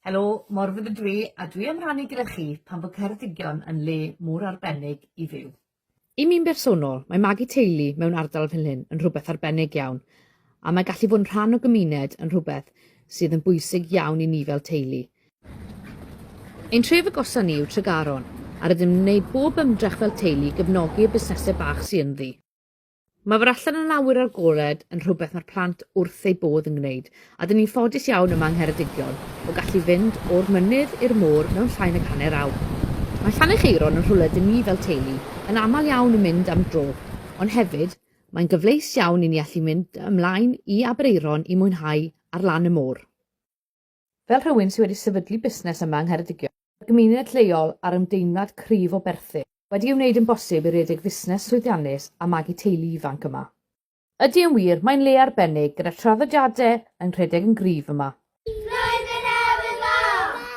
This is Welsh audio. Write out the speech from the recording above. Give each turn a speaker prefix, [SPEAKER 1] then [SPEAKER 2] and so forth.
[SPEAKER 1] Helo, Morfudd ydw i, a dwi am rannu gyda chi pam bod Ceredigion yn le mor arbennig i fyw.
[SPEAKER 2] I mi'n bersonol, mae magu teulu mewn ardal fel hyn yn rhywbeth arbennig iawn, a mae gallu fod yn rhan o gymuned yn rhywbeth sydd yn bwysig iawn i ni fel teulu. Ein tref agosa ni yw Tregaron, a rydym yn gwneud bob ymdrech fel teulu i gefnogi y busnesau bach sy ynddi. Mae fod allan yn awyr agored yn rhywbeth mae'r plant wrth eu bodd yn gwneud, a 'dyn ni'n ffodus iawn yma yng Ngheredigion o gallu fynd o'r mynydd i'r môr mewn llai nag hanner awr. Mae Llanerchaeron yn rhywle 'dyn ni fel teulu yn aml iawn yn mynd am dro, ond hefyd mae'n gyfleus iawn i ni allu mynd ymlaen i Aberaeron i mwynhau ar lan y môr. Fel rhywun sydd wedi sefydlu busnes yma yng Ngheredigion, mae'r gymuned lleol a'r ymdeimlad cryf o berthyn wedi ei wneud yn bosib i redeg fusnes llwyddiannus a magu teulu ifanc yma. Ydy yn wir, mae'n le arbennig, gyda traddodiadau yn rhedeg yn gryf yma.